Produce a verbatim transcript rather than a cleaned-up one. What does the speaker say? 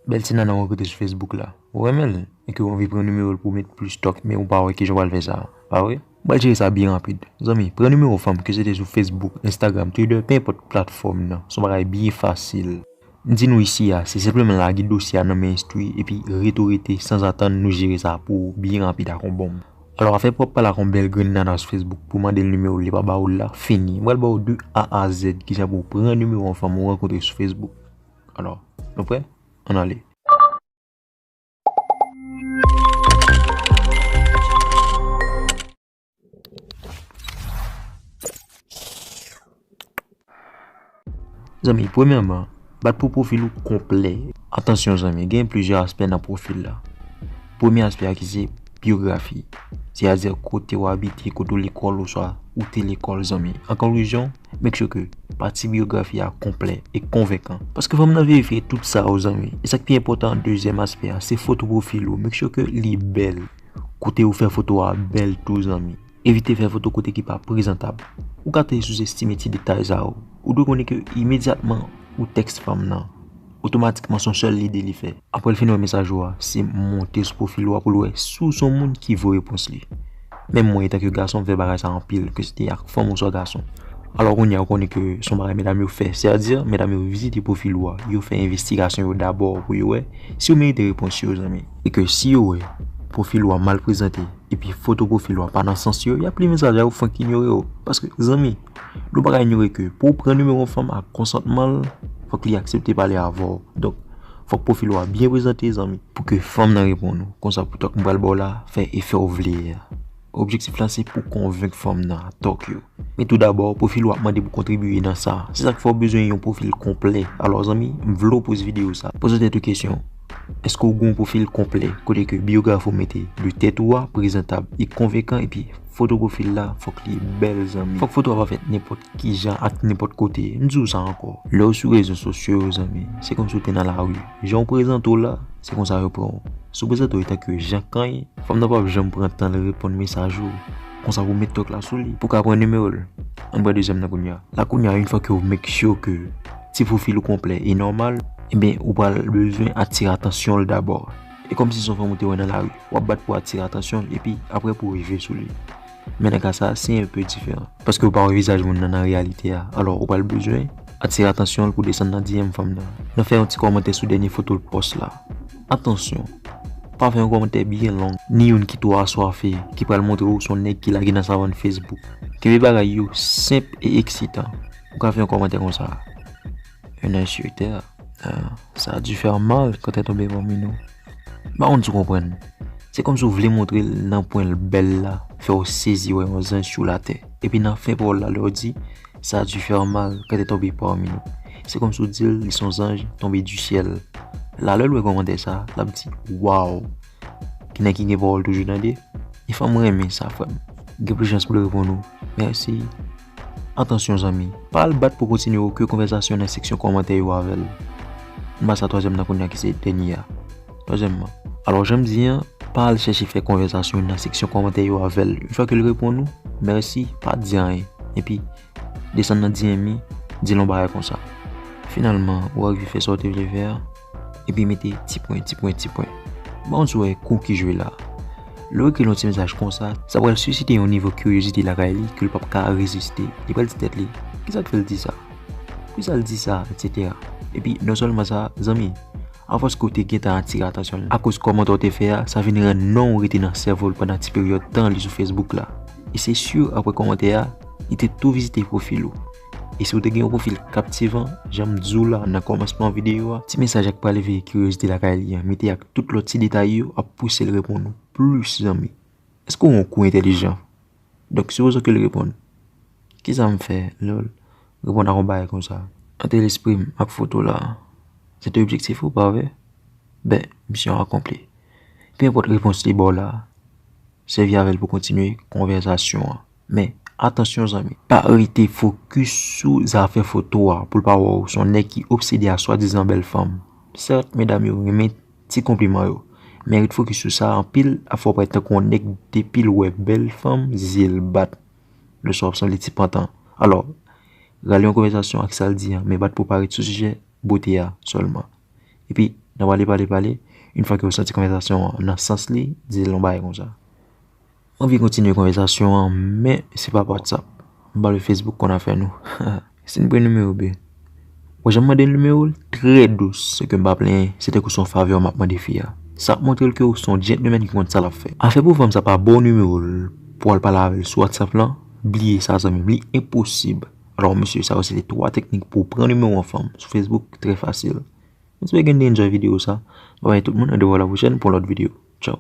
Bèl ti nana w rankontre sou Facebook la. Ou renmen l, e ke w anvi pran nimewo l pou w met plis tòk, men ou pa wè kijan w pral fè sa, pa vre? M pral jere sa byen rapid. Zanmi, pran nimewo fanm, ke se te sou Facebook, Instagram, Twitter, pe enpòt platfòm nan. Se yon bagay byen fasil. M di nou isi a, se senpleman lage dosye a nan men enstwi, epi rete w rete, sanzatann nou jere sa pou ou byen rapid ak yon bonm. Alò, afè pou w ap pale ak yon bèl grenn nana sou Facebook pou w mande l nimewo l, li pa ba ou l la, fini. M pral ba ou de A a Z kijan pou w pran nimewo yon fanm ou rankontre sou Facebook. Alò, nou prè? Ann ale. Zanmi, premyèman, bat pou pwofil ou konplè. Atansyon zanmi, gen plizyè aspè nan pwofil la. Premye aspè a ki se biyografi, sètadi kote w abite, kote w lekòl oswa ou te lekòl zanmi. An konklizyon, make sure ke pati biyografi a konplè e konvenkan. Paske fanm nan verifye tout sa yo zanmi. E sa k pi enpòtan, dezyèm aspè a, se foto pwofil ou. Make sure ke li bèl. Kote ou fè foto a bèl tou zanmi. Evite fè foto kote ki pa prezantab. Ou ka te souzestime ti detay sa yo. Ou dwe konnen ke imedyatman ou tèks fanm nan, otomatikman se yon sèl lide li fè. Apre l fin wè mesaj ou a, se monte sou pwofil ou a pou l wè si w se yon moun ki vo repons li. Menm mwen, etanke gason, m fè bagay sa anpil, ke se te ak fanm oswa gason. Alò kounye a, ou konnen ke se yon bagay medam yo fè. Sètadi, medam yo vizite pwofil ou a, yo fè envestigasyon yo dabò pou yo wè si w merite repons yo, zanmi. E ke si yo wè pwofil ou a mal prezante, epi foto pwofil ou a pa nan sans yo, y ap li mesaj la, yo fwenk inyore w. Paske, zanmi, nou pa ka inyore ke pou w pran nimewo yon fanm ak konsantman l, fòk li aksepte pale avè w. Donk, fòk pwofil ou a byen prezante, zanmi, pou ke fanm nan reponn ou. Konsa, pou tòk m pral ba w la, fè efè w vle a. Objektif la, se pou konvenk fanm nan a tòk yo. Men tou dabò, pwofil ou ap mande pou kontribiye nan sa. Se sa k fè w bezwen yon pwofil konplè. Alò, zanmi, m vle w poze videyo sa. Poze tèt ou kesyon. Èske w gen yon pwofil konplè, kote ke biyografi w mete de tèt ou a prezantab e konvenkan, epi foto pwofil la, fòk li bèl, zanmi. Fòk foto a pa fèt nenpòt kijan ak nenpòt kote. M di w sa ankò. Lè w sou rezo sosyo yo, zanmi, se kòmsi w te nan lari. Jan w prezante w la, se konsa yo pran w. Si w prezante w etanke Jan Kany, fanm nan p ap janm pran tan l reponn mesaj ou. Konsa pou w met tòk la sou li, pou w ka pran nimewo l. Ann pran dezyèm nan kounye a. La kounye a, yon fwa ke w make sure ke ti pwofil ou konplè e nòmal, ebyen, ou pral bezwen atire atansyon l dabò. E kòmsi se yon fanm ou te wè nan lari, w ap bat pou atire atansyon l, epi apre pou w rive sou li. Men nan ka sa, se enpe diferan. Paske ou pa wè vizaj moun nan nan reyalite a. Alò, ou pral bezwen atire atansyon l pou desann nan D M fanm nan. Nan fè yon ti kòmantè sou dènye foto l pòs la. Atansyon, pa fè yon kòmantè byen long, ni youn ki twò aswafe, ki pral montre w se yon nèg ki lage nan savann Facebook. Kenbe bagay yo senp e eksitan. Ou ka fè yon kòmantè konsa. Un œil sur terre. Ah, ça a dû faire mal quand t'es tombé parmi nous. M pa konn si w konprann. Se kòmsi w vle montre l nan pwen l bèl la, fè w sezi wè yon zanj sou latè. Epi nan fen pawòl la, lè w di, ça a dû faire mal quand t'es tombé parmi nous. Se kòmsi w di l, li se yon zanj tonbe du ciel. La, lè l wè kòmantè sa, l ap di, waw! Ki nèg ki gen pawòl toujou tande? E fanm renmen sa, frè m. Gen plis chans pou l reponn ou. Mèsi. Atansyon, zanmi. Pa al bat pou kontinye oke konvèsasyon nan seksyon kòmantè yo avè l. M pase a twazyèm nan kounye a ki se dènye a. Twazyèmman. Alò, jan m di an, pa al chèche fè konvèsasyon nan seksyon kòmantè yo avè l. Yon fwa ke l reponn ou, mèsi, pa di anyen. Epi, desann nan D M li, di l yon bagay konsa. Finalman, ou arive fè sa w te vle fè a, epi mete ti pwen, ti pwen, ti pwen. M pa konn si w wè kou ki jwe la. Lè w ekri l yon ti mesaj konsa, sa pral sisite yon nivo kiryozite lakay li ke l p ap ka reziste. Li pral di tèt li, kisa k fè l di sa? Poukisa l di sa? Etsetera. Epi, non sèlman sa, zanmi, afòs ke w te gentan atire atansyon l akoz kòmantè w te fè a, sa vin rann non w rete nan sèvo l pandan ti peryòd tan li sou Facebook la. E se si, apre kòmantè a, li te tou vizite pwofil ou. E si w te gen yon pwofil kaptivan, jan m di w la nan kòmansman videyo a, ti mesaj ak pral eveye kiryozite lakay li an, mete ak tout lòt ti detay yo ap pouse l reponn ou plis, zanmi. Èske w yon kou entèlijan? Donk, sipozon ke l reponn, kisa m fè lè w reponn ak yon bagay konsa? Ant lespri m ak foto la, se te objektif ou, pa vre? Ben, misyon akonpli. Pe enpòt repons li ba w la, sèvi avè l pou kontinye konvèsasyon an. Men, atansyon, zanmi, pa rete fokis sou zafè foto a pou l pa wè w se yon nèg ki obsede a swadizan bèl fanm. Sèt, medam yo renmen ti konpliman yo. Men ret fokis sou sa anpil, afè w parèt tankou yon nèg depi l wè bèl fanm, zye l bat. Lè sa w ap sanble ti pantan. Alò, rale yon konvèsasyon ak sa l di an, men bat pou w pa ret sou sijè bote a sèlman. Epi, N a pale, pale, pale. Yon fwa ke w santi konvèsasyon an nan sans li, di l yon bagay konsa. M anvi kontinye konvèsasyon an, men se pa pa WhatsApp. M pa le Facebook konn afè nou. Si n pran nimewo, bebe. Ou janm mande l nimewo l? Trè dous, se ke m pa plenyen, se tankou se yon favè m ap mande fi a. Sa ap montre l ke w se yon gentleman ki konn sa l ap fè. Afè pou fanm sa pa ba w nimewo l pou w al pale avè l sou WhatsApp lan, bliye sa, zanmi m, li enposib. Alò, mesye, sa yo se te twa teknik pou w pran nimewo yon fanm sou Facebook, trè fasil. M espere ke n te enjoy videyo sa. Babay tout moun, randevou a la pwochèn pou yon lòt videyo. Tchaw.